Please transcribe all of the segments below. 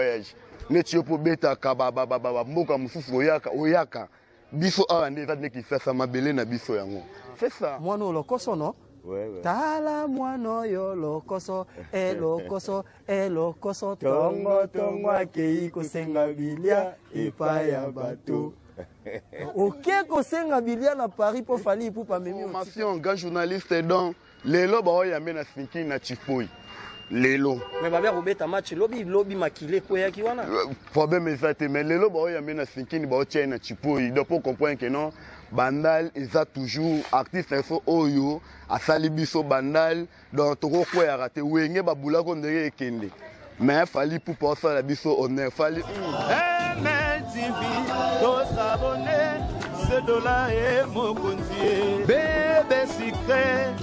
Voyage neti yo mpo obetaka bamboka mosusu, oyaka oyaka biso awa nde eza nde Kisasa, mabele na biso yango, c'est ça. Mwana oyo lokoso no. Ouais. Tala mwana oyo lokoso, elokoso elokoso, tongo tongo akei kosenga bilia epai ya bato. Oke kosenga bilia na Paris mpo Fally Ipupa amemi. Formation grand journaliste, donc lelo baoyambe na Sinki na Chipoi lelo. Mais babia kobeta match lobi lobi, makili ekweyaki wana. Problème eza te, mais lelo baoyambe na Sinkini, baotia ye na Chipoi. Donc po comprendre que non, Bandal eza toujours artiste na biso oyo asali biso Bandal. Donc tokokweyaka te. Wenge babulako ndenge ekende, mais Fally Ipupa osala biso honneur, Fally. MLTV, tosabone sedola e mokonzi ye bebe sucré,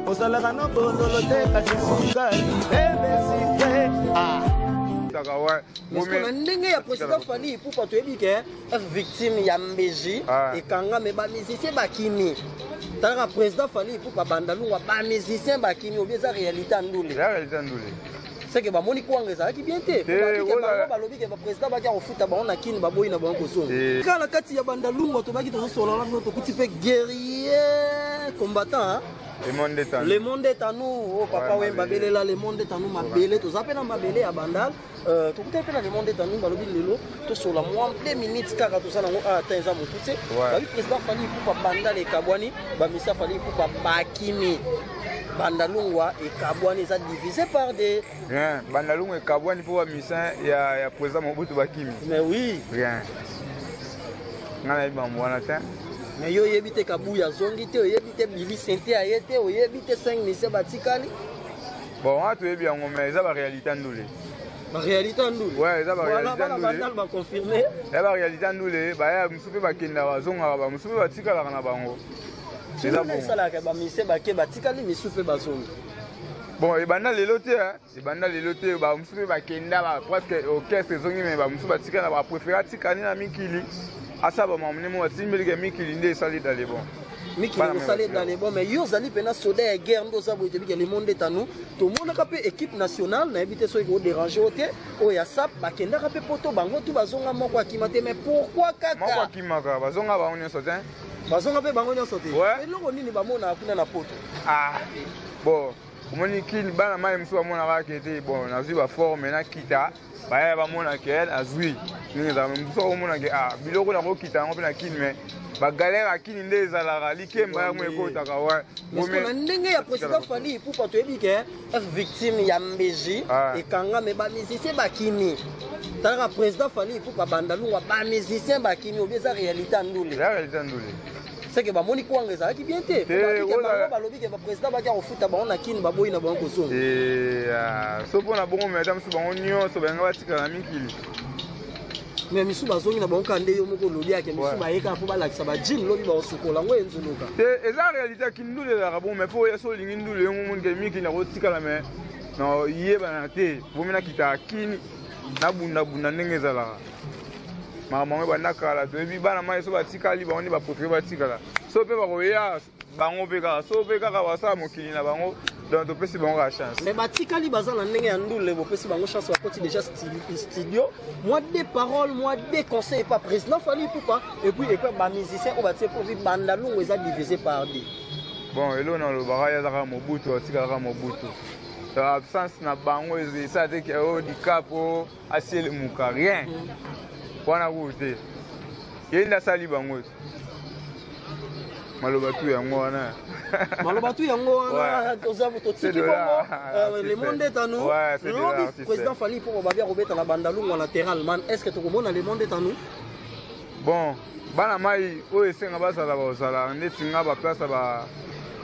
ozalaka no bololo te kasi sukali bebe sucré, ah. Na ndenge ya président Fally Ipupa, toyebi ke F victime ya Mbeji ekangame, bamusicien bakimi. Talaka président Fally Ipupa, Bandalungwa bamusicien bakimi, obi eza réalité ya ndule. Eza réalité ya ndule. Seke bamoni kwanga ezalaki bien te. Bango balobi ke baprésident baki kofuta bango na Kini, baboyi na bango kozonga. Kaka na kati ya Bandalungwa tobaki tozosolola bino, tokuti mpe guerrier combattant. Le monde est à nous. Le monde est à nous. Oh, papa Wemba belela le monde est à nous, mabele. Toza mpe na mabele ya Bandal. Tokutaki mpe na le monde est à nous, balobi lelo tosola mwa 2 minutes kaka, toza nango ata eza motu te. Babi président Fally Ipupa, Bandal ekabwani, bamisa Fally Ipupa bakimi. Bandalungwa ekabwani, eza divisé par des Rien. Bandalungwa ekabwani mpo bamisa ya président Mobutu bakimi. Mais oui. Rien. Nga nayebi bango wana te. Mais yo oyebi te Kabuya azongi te, oyebi te Bili Sente aye te, oyebi te 5 mise batikali. Bon, wana toyebi yango, mais eza baréalité ya ndule. Baréalité ya ndule. Ouais, eza baréalité ya ndule. Baconfirme. Eza baréalité ya ndule. Baya mosusu mpe bakendaka, bazongaka, bamosusu mpe batikalaka na bango. Eza bongo. Esalaka bamise bake batikali, misu mpe bazongi. Bon, ebanda lelo te, ebanda lelo te. Bamosusu mpe bakenda, presque orchestre ezongi, mais bamosusu batikala, bapréféré atikali na mikili, asala bamamu nde mo batimbelika mikili nde esali dale bon. Mikili osali dans bon, mais yo ozali mpena soda ya guerre nde oza boye. Tebika le monde est à nous, tomonaka mpe équipe nationale, nayebi te soki kodérange yo te, oyo ya sap bakendaka mpe poto, bango tu bazonga, moko akima te. Mais pourquoi kaka moko akimaka? Bazonga bango nyonso te. Bazonga mpe bango nyonso te. Eloko nini bamonaka kuna na poto? Ah bon, omoni kini bana mai mosusu bamonaka ke te, bon, nazwi baforme, nakita, baya bamona ke nazwi ndenge ezalaka. Mosusu akomona ke ah, biloko nakokita yango mpe na Kini, mais bagalère ya Kini nde ezalaka likemba yango ekotaka wa. Na ndenge ya président Fally Ipupa, toyebi ke F victime ya Mbeji ekangame, bamusicien bakimi. Talaka président Fally Ipupa, Bandalungwa bamusicien bakimi, obi eza réalité ya ndule. Eza réalité ya ndule. Seke bamoni kwanga ezalaki bien te. Bango balobi ke baprésident baki kofuta bango na Kini, baboyi na bango kozonga. So mpona bongo, mais ata mosusu bango nyonso balinga batikala na mikili. Mais misu bazongi na bango kaka nde yo moko olobi ake misu bayekaka mpo balakisa bajine, lobi baosukola yango enzuluka. Te, eza réalité aki ndule ezalaka bongo, mais fo so olingi ndule yango, omoni ke mikili nakotikala, mais na yebana te, vomi nakitaka Kini, nabundabunda ndenge ezalaka. Makambo yango ebanda kala, toyebi bana mai so batikali, bango nde bapréféré batikala, so mpe bakoya bango mpe kaka, so mpe kaka basala mokili na bango. Donc topesi bango kaka chance. Mais batikali baza na ndenge ya ndule, bopesi bango chance, bakoti déjà studio. Moi des paroles, moi des conseils pas président Fally Ipupa et puis bamusicien oyo batie po Bandalungu eza divisé par deux. Bon, eloko na olobaka, ye azaka Mobutu, atikalaka Mobutu. Absence na bango esala te ke oyo Dicap asielemuka, rien wana kuku te. Ye nde asali bango te. Maloba tu yango wana. Maloba tu yango wana, toza totiki bongo. Le monde est à nous. Lobi président Fally mpo babia kobeta na Bandalungwa na terrain allemand, est ce que tokomona le monde est à nous? Bon, bana mai oyo esenga bazala, bazala ndeti nga baplace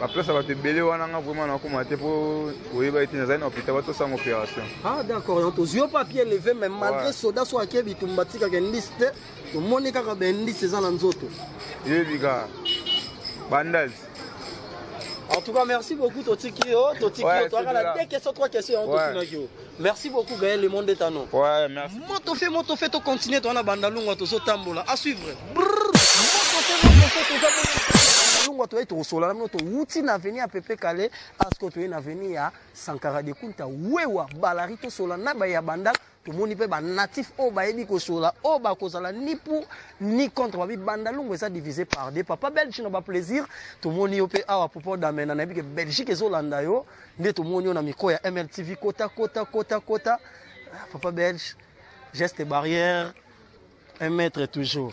baplace ya bato ebele wana, nga vraiment nakoma te mpo oyeba ete nazali na hôpital, batosanga opération. Ah d'accord, donc tozwi yo papier levé, mais malgré soda so ake bitumba, tikaka ndisi te, tomoni kaka bendisi eza na nzoto. Yebi kaka Bandal. En tout cas, merci beaucoup, totiki yo, totiki yo. Toi, la deux questions, trois questions, on ouais. Yo. Merci beaucoup, Gaël, le monde est à nous. Ouais, merci. Moto fait, moto fait, to continue, toi, na Bandalungwa, to tambola. À suivre. Brrr. Moto fait, moto fait, to Bandalungwa, to to sola, to wuti na avenue à Pepe Calais, à ce que tu es na avenue à Sankara de Kunta, Wewa, Balari, to sola, na ba ya Bandal. Tomoni mpe banatif oyo bayebi kosola, oyo bakozala ni pour ni contre. Babi Bandalungwa eza divisé par deux. Papa Belge na baplaisir, tomoni yo mpe awa. Popo Damena, nayebi ke Belgique ezolanda yo nde tomoni yo na micro ya MLTV. Kota kota kota kota. Ah, papa Belge, geste barrière, 1 mètre toujours.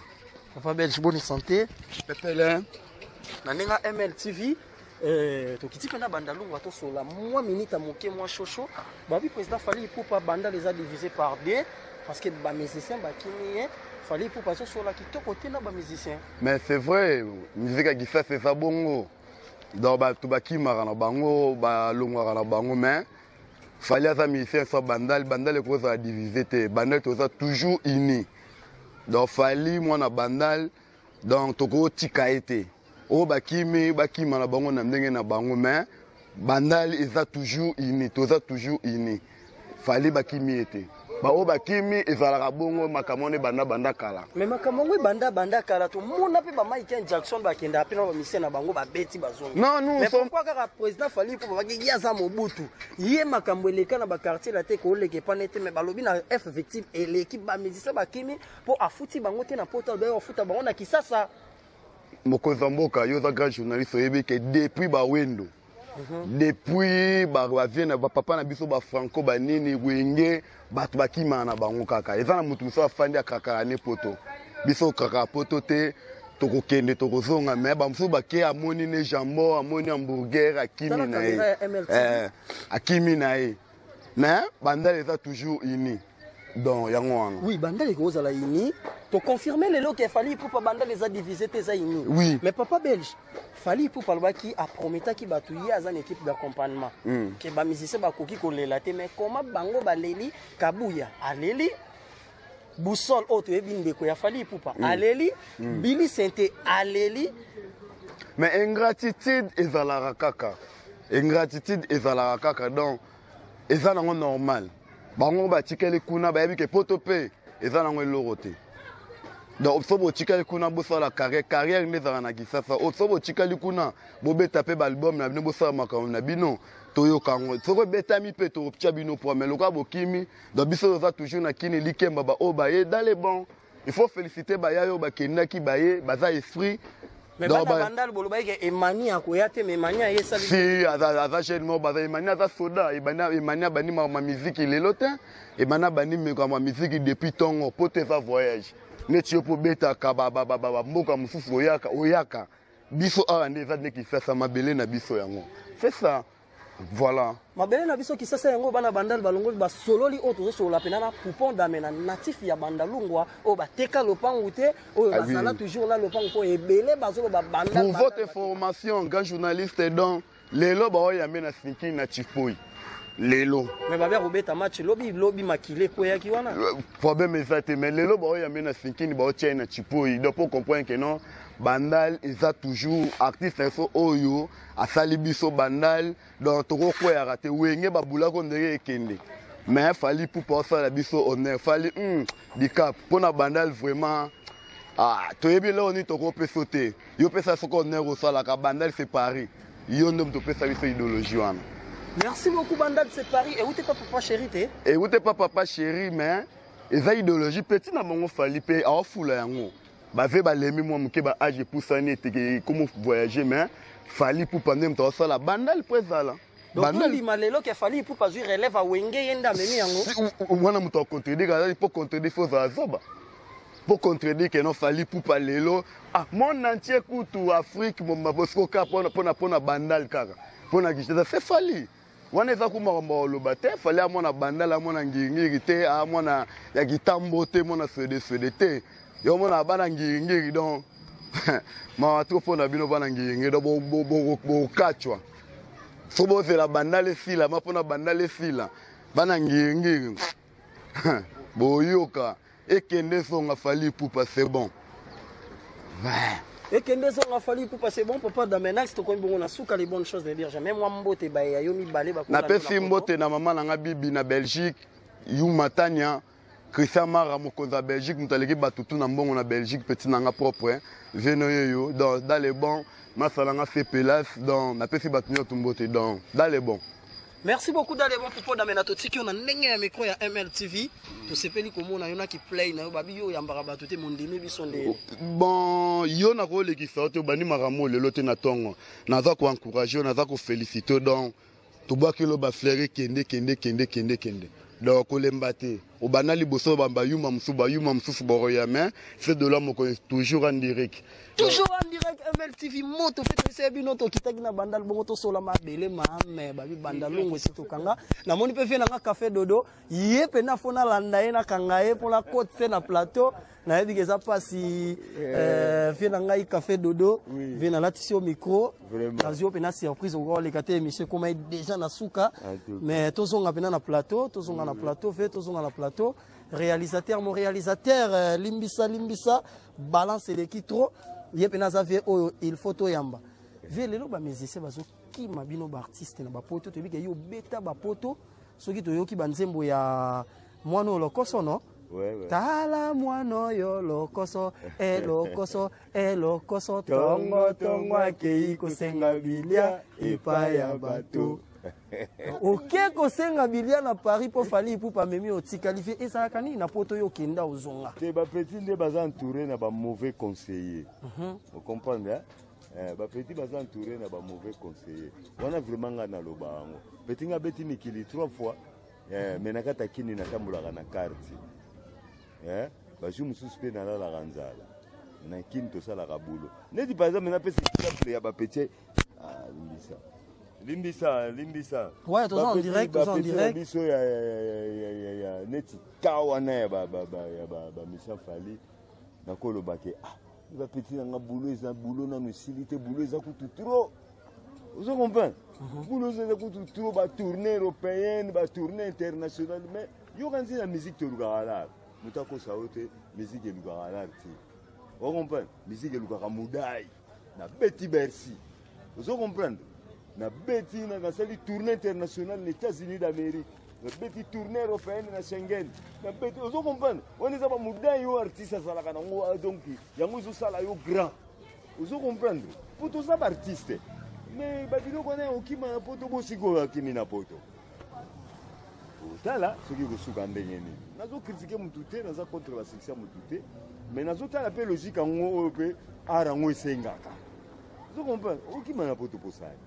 Papa Belge, bonne santé. Pepele. Na ndenge ya MLTV, tokiti mpe na Bandalungwa, tosola mwa minute ya moke, mwa shosho. Babi président Fally Ipupa, Bandal eza divisé par deux parce que bamusicien bakimi ye. Fally Ipupa azosola kitoko te na bamusicien. Mais c'est vrai, musique ya Kisasa eza bongo. Donc bato bakimaka na bango, balongwaka na bango, mais Fally aza musicien so Bandal. Bandal ekozala divisé te. Bandal toza toujours uni. Donc Fally mwana Bandal, donc tokotika ye te. Oyo bakimi, bakima na bango na ndenge na bango, mais Bandal eza toujours uni, toza toujours uni. Fally bakimi ye te. Baoyo bakimi, ezalaka bongo. Makambo wana ebanda banda kala. Mais makambo yango ebanda banda kala. Tomona mpe baMichael Jackson bakendaka mpe na bamusicien na bango, babeti, bazongi. Non, nous Mais sommes pourquoi kaka président Fally? Mpo babaki ye aza Mobutu. Ye makambo eleka na baquartier la te, koleka epana te. Mais balobi na F Victime eleki, bamusicien bakimi mpo afuti bango te na Poto, alobi afuta bango na Kisasa. Mokonzi ya mboka, yo oza grand journaliste, oyebi ke depuis bawendo, depuis bavie na bapapa na biso, bafranco, banini, Wenge, bato bakimaka na bango kaka. Eza na motu mosusu afandi akrakaka ne Poto. Biso okrakaka Poto te, tokokende, tokozonga. Mais bamosusu bake, amoni ne jambon, amoni hamburger, akimi Tala na ye. Caméra ya MLTV. Akimi na ye, mais Bandal eza toujours uni. Donc yango wana. Oui, Bandal ekozala uni. Toconfirme lelo ke Fally Ipupa, Bandal eza divisé te, eza uni. Oui. Mais papa Belge, Fally Ipupa alobaki, aprometaki bato, ye aza na équipe d'accompagnement, ke bamusicien bakoki kolela te. Mais comment bango baleli? Kabuya aleli, Boussole oyo toyebi, ndeko ya Fally Ipupa, aleli, Bili Sente aleli. Mais ingratitude ezalaka kaka, ingratitude ezalaka kaka. Donc eza nango normal. Bango batikali kuna, bayebi ke Poto mpe eza nango eloko te. Donc so botikali kuna, bosala carrière. Carrière nde ezalaka na Kisasa. So botikali kuna, bobeta mpe baalbum na bino, bosala makambo na bino, toyoka yango. Soki ebetami mpe, totia bino poa. Mais lokola bokimi, donc biso toza toujours na kini likemba. Baoyo baye dans les bons, il faut féliciter baya oyo bakendaki, baye baza esprit. Mais Donc, bana Bandal bolobaki ke Emani akoya te, mais Emani ayesali. Si aza jeune moko baza. Emani aza soda. Emani abandi makambo ya miziki lelo te. Emani abandi makambo ya miziki depuis ntongo. Po te eza voyage neti yo mpo obetaka bamboka mosusu, oyaka, oyaka biso awa nde eza nde Kisasa, mabele na biso yango. C'est ça, voilà. Mabele na biso Kisasa yango. Bana Bandal balongoli, basololi. Oyo tozosolola mpena na Poupon Dame, na natif ya Bandalungwa oyo bateka lopangu te, oyo Ah oui. bazala toujours na lopangu, mpo ebele bazoloba Bandal. Pour votre information, grand journaliste, donc lelo baoyambe na Sinki na Chipoi lelo. Mais babia kobeta match lobi lobi, makili ekweyaki wana. Problème eza te, mais lelo baoyambe na Sinkini, baotia ye na Chipoi. Donc po comprendre ke non, Bandal eza toujours artiste na biso oyo asali biso Bandal. Donc tokokweyaka te. Wenge babulako ndenge ekende, mais Fally Ipupa osala biso honneur. Fally dicap mpona Bandal vraiment. Ah, toyebi eloko nini tokopesa te. Yo pesa soki honneur osalaka. Bandal c'est Paris. Yo nde moto opesa biso idéologie wana. Merci beaucoup. Bandal c'est Paris euti pa Papa Chéri te. Euti pa Papa Chéri, mais eza idéologie petit na bango. Fally mpe aofula yango. Bave balemi mwa moke, baage epusani, eteke komo voyager. Mais Fally Ipupa nde moto aosala Bandal mpo ezala. Donc tondima lelo ke Fally Ipupa azwi relève awenge, ye nde amemi yango. Wana moto acontredire azali mpo contredire, fo ozala zoba mpo contredire ke non, Fally Ipupa lelo, ah, monde entier kutu, Afrique bosiko kaka mpona Bandal, kaka mpona Kinshasa. C'est Fally wana, eza ku makambo ya koloba te. Fally amwana Bandal, amwana Ngiringiri te, amwana ya Kitambo te, mwana Swede Swede te. Yo mona bana Ngiringiri, donc mawa trop mpona bino bana Ngiringiri. Donc bokacwa so bozela Bandal esila ma mpona Bandal esila. Bana Ngiringiri boyoka, ekende songa. Fally Ipupa, c'est bon. Ekende ezonga. Fally Ipupa, c'est bon. Papa Damenax, tokomi bongo na suka. Les bonnes choses ne durent jamais. Mwa mbote baye ya yo mibale. Napesi mbote na mama na nga Bibi na Belgique, Yuma Tania, Christian Mara, mokonzi ya Belgique, moto aleki bato tu na mbongo na Belgique, petit na nga propre veno yeyo. Donc dans les bons, masala nga sepelas. Donc napesi bato nyonso mbote. Donc dans les bons. Merci beaucoup Dale Bon Popo Damena, totiki yo na ndenge ya micro ya MLTV. Tosepeli komona yo na ki play na yo, babi yo oyambaka bato te, mondimi biso nde. Bon, yo nakolekisa yo te, obandi makambo lelo te na ntongo. Naza ko encourager yo, naza ko féliciter, donc tobwaki lo ba fleur, kende kende kende kende kende. Donc kolemba te, obanda liboso, bayuma mosusu, bayuma mosusu bakoya, mais c'est de là moko toujours en direct. Toujours en direct MLTV, moto mpe toyesa bino. Tokitaki na Bandal bongo, tosola mabele mame, babi banda longo esi tokanga. Namoni mpe vie nanga Café Dodo, ye mpena fo nalanda ye, nakanga ye mpona kote na plateau. Nayebi ke eza mpasi, vie na ngai Café Dodo. Vie, nalatisi yo micro, nazwi yo mpena surprise, okoleka te. Émission ekoma ye déjà na suka, mais tozonga mpena na plateau, tozonga na plateau ve, tozonga na plateau. Réalisateur, mon réalisateur, limbisa limbisa, balance eleki trop. Ye mpena aza vie oyo il faut toyamba vie. Lelo bamusicien bazokima bino, baartiste na bapoto. Toyebi ke yo obeta bapoto. Soki toyoki banzembo ya mwana oyo lokoso, no? Ouais. Tala mwana oyo lokoso, elokoso elokoso, tongo tongo akei kosenga bilia epai ya bato. Oke kosenga bilia na Paris mpo Fally Ipupa amemi, otikali. Vie, ezalaka nini na poto? Oyo okenda, ozonga. Te, bapeti nde baza entouré na bamauvais conseiller, ocomprendre, hein? Eh, bapeti baza entouré na bamauvais conseiller wana. Vraiment, ngai naloba yango, peti ngai abeti mikili trois fois, eh, mais na kati ya kini natambolaka na quartier, eh, bajour mosusu mpe nalalaka nzala. Na kini tosalaka bulo neti par exemple napesa exemple ya bapeti. Ah, limbisa limbisa limbisa. Ouais, toza en direct, toza en Bapeti na direct. biso ya neti ka wana ya bamisa Fally, nakoloba ke ah, bapeti nanga, bulo eza bulo, nano esili te, bulo eza kutu trop, ozo comprendre? Bulo eza kutu trop, batournée européenne, batournée internationale. Mais yoka nzi, na musique tolukaka l'art. Moto akosa yo te, musique elukaka l'art te, o comprendre? Musique elukaka mudai. Nabeti Bercy, ozo comprendre? Nabeti, nasali tournée internationale na États-Unis d'Amérique, nabeti tournée européenne na Schengen, nabeti, ozo comprendre? Wana eza bamudai oyo artiste azalaka nango. Ah, donc yango ezosala yo grand, ozo comprendre? Po toza baartiste, mais babiloko wana ya okima na poto, bosikoyo akimi na poto, otala soki kosuka ndenge nini. Nazocritiquer motu te, naza contre basuccès ya motu te, mais nazotala mpe logique yango oyo mpe art yango esengaka, ozo comprendre? Okima na poto posani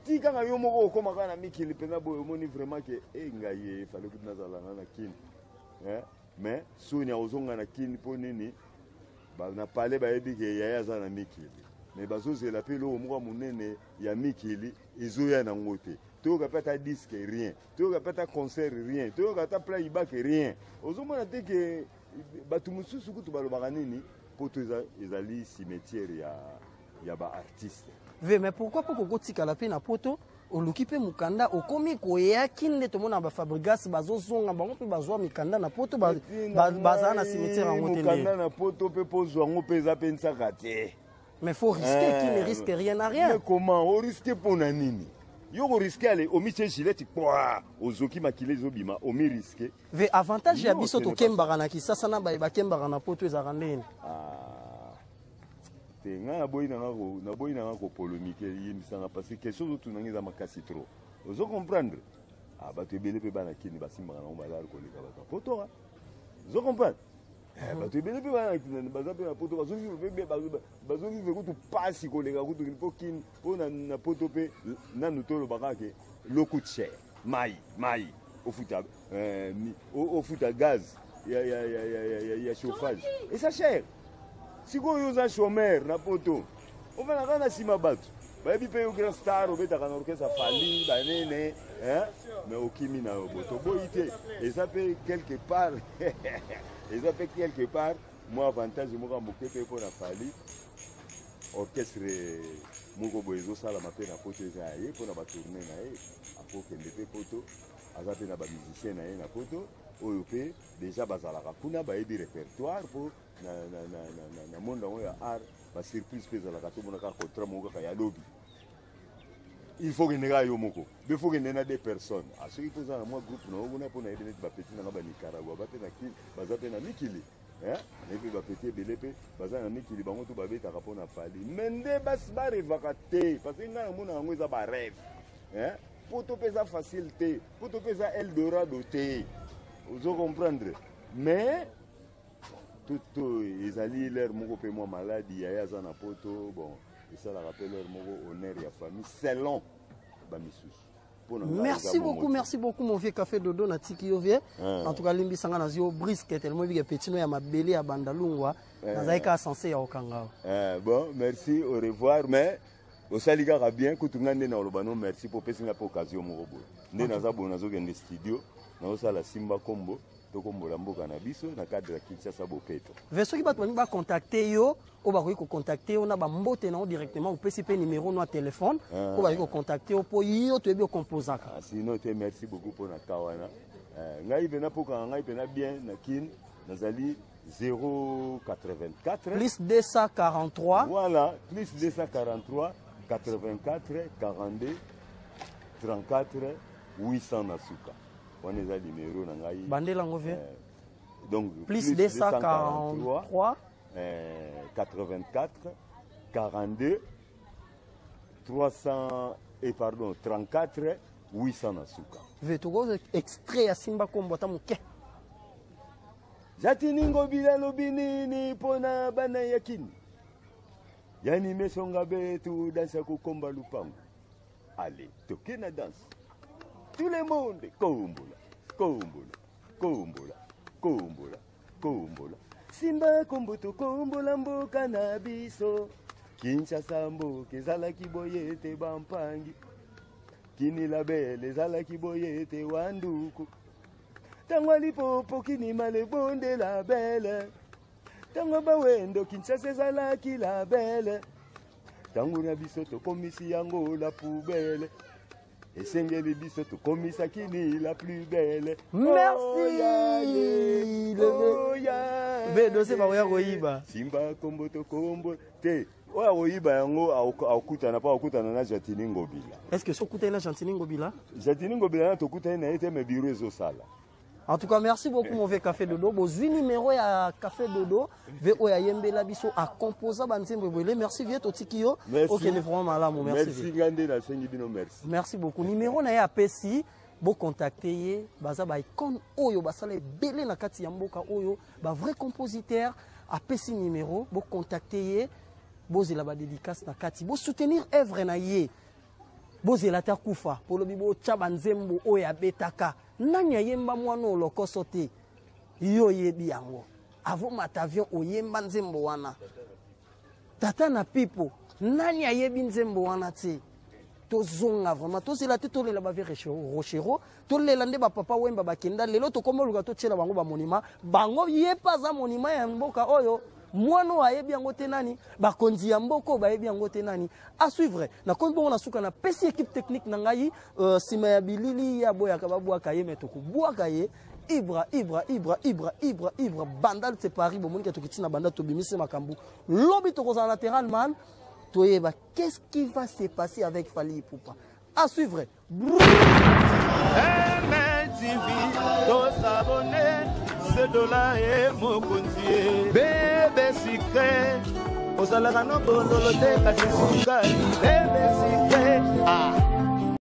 ti kaka yo moko okóma kaka na mikili mpenza boye, omoni vraiment ke e ngai efale kutu nazala na na kini, mais soni akozonga na kini mpo nini? Na pale bayebi ke yaya aza na mikili, mais bazozela mpe eloko moko ya monene ya mikili ezoya nango te. Toyoka mpe ata disque, rien. Toyoka mpe ata concert, rien. Toyoka ata playback, rien. Ozomona te ke bato mosusu kutu balobaka nini? Poto ezali cimetière ya baartiste. Ve, mais pourquoi? Mpo kokotikala mpe na poto, oluki mpe mokanda, okomi koyaki nde tomona bafabrigas bazozonga, bango mpe bazwa mikanda na poto, bazala na cimetière yango te. Mokanda na poto mpe pozwa yango mpe eza mpe nsaka te. Mais faut risquer, qui ne risque rien n'a rien. Mais comment orisquer? Mpo na nini yo korisquer? Ale, omitie gilete kpoa, ozoki, makila ezobima, omirisquer. Ve, avantage ya biso tokembaka na Kisasa na baye bakembaka na poto ezalaka ndeni? Ah, te, ngai naboyi nanga kopolémiquer, yembisanga, parce que question ozotunanga eza makasi trop, ozo comprendre? Ah, bato ebele mpe bana kini basimbaka nango balare koleka bato ya poto, ozo comprendre? Bato ebele mpe bana baza mpe na poto, bazovivre mpe, bazovivre kutu pasi koleka kutu mpo kini, mpo na poto mpe nanu tolobaka ke l'eau coûte cher, mai mai ofuta, ofuta gaz ya chauffage eza cher. Sikoyo oza chômeur na poto, ofanda kaka na nsima, bato bayebi mpe yo grand star, obetaka na orchestre Fally banene, mais okimi na yo. Bo toboyi te, eza mpe quelque part, eza mpe quelque part mwa avantage moko ya moke mpe mpo na Fally. Orchestre moko boye ezosalama mpe na poto, eza ya ye, mpona batournée na ye, akokende mpe poto, aza mpe na bamusicien na ye na poto oyo mpe déjà bazalaka kuna, bayebi répertoire. Mpo na monde yango ya art, basurprise mpe ezalaka. Tomona kaka contrat moko kaka ya lobi, il faut kende kaka yo moko be, faut kende na deux personnes. Ah, soki mpo oza na mwa groupe na yo kuna, mpo nayebi neti bapeti nanga banicaragua ba mpe na kini, baza mpe na mikili, nayebi mpe bapeti ebele mpe baza na mikili, bango to babetaka mpo na Fally. Mais nde basi barêvaka te, parce que ngai namona yango eza barêve. Poto mpe eza facile te, poto mpe eza Eldorado te, ozo comprendre. Mais to ezali l'heure moko mpe mwa maladi, yaya aza na poto, bon, esalaka mpe l'heure moko honneur ya famille selon bamisusu. Merci beaucoup, merci beaucoup mon vieux Café Dodo na tiki yo vieux. En tout cas limbisa nga nazio brisque tellement bige petit no ya mabele ya bandalungwa. Nazali kaka censé ya okanga. Bon, merci, au revoir, mais osali kaka bien kutu nga nde na oloba no merci po opesi nga mpe occasion moko boye. Nde naza boye nazokende studio, nazosala Simba Kombo, tokombola mboka na biso na cadre ya Kinshasa Bopeto. Ve soki bato balingi bacontacte yo, oyo bakoki kocontacte yo na bambote na yo directement, opesi mpe numéro no ya telefone, oyo bakoki kocontacte yo mpo yo toyebi okomposaka. Ah, sinon te, merci beaucoup mpo na ka wana. Ngai mpena mpokanga ngai mpena bien na Kin, nazali 084 plus 243. Voilà, plus 243 84 42 34 800 na suka. Wana eza numéro na ngai. Bandela yango vie. Donc plus 243 84 42 300 et pardon 34 800 na suka. Ve tokozo extrait ya Simba Kombo ata moke. Jatini Ngobila lobi nini mpona bana ya Kini? Yani mesonga betu danse ya kokomba lupango. Allez, toke na danse. Tout le monde kombola, kombola, kombola, kombola, kombola. Simba kombo tokombola mboka na biso. Kinshasa mboka ezalaki boye te bampangi. Kini label ezalaki boye te wanduku. Tango lipopo kini malebonde la belle. Tango bawendo Kinshasa ezalaki la belle. Tango na biso tokomisi yango la poubelle. Esengeli biso tokomisa kini la plus belle. Merci. Oh, ya, ye. Oh, ya, Be dossier bakoya koyiba. Simba kombo tokombo te. Oyo akoyiba yango akutana mpo akutana na Jatini Ngobila. Est-ce que sokutani na Jatini Ngobila? Jatini Ngobila na tokutani na ye te, mais bureau ezosala. En tout cas, merci beaucoup mon vieux Café Dodo. Bozui numéro ya Café Dodo, ve oya yembela biso a composa ba nzembo ebele. Merci vieux totiki yo. Merci. OK, ne vraiment malamu. Merci. Merci ngande na sengi bino merci. Merci beaucoup. Numéro na ye apesi bo contacter ye, baza ba icône oyo basala ebele na kati ya mboka oyo, ba vrai compositeur apesi numéro, bo contacter ye, bozela ba dédicace na kati, bo soutenir œuvre na ye. Bozela ta kufa, polobi bo tcha ba nzembo oyo abetaka. Nani ayemba mwana olokoso te? Yo yebi yango. Avant mata avion oyemba nzembo wana. Tata na pipo, nani ayebi nzembo wana te? Tozonga vraiment, tozela te tolela ba vieux Rochero, tolela nde ba papa Wemba bakenda lelo tokoma luka totiela bango ba monument, bango ye pa za monument ya mboka oyo. Mwana oyo ayebi yango te nani, bakonzi ya mboka oyo bayebi yango te nani. À suivre. Na komi bongo na suka na pesi équipe technique na ngai, sima ya bilili ya boyaka babwaka ye, mais tokobwaka ye. Ibra, Ibra, Ibra, Ibra, Ibra, Ibra, Bandal c'est Paris, bomoni ke tokiti na Bandal tobimisi makambo. Lobi tokozala latéral man, toyeba qu'est-ce qui va se passer avec Fally Ipupa. À suivre. MLTV, tosabone, sedola e mokonzi. Bébé sucré, ozalaka no bololo te kasi sukali. Bébé sucré, ah.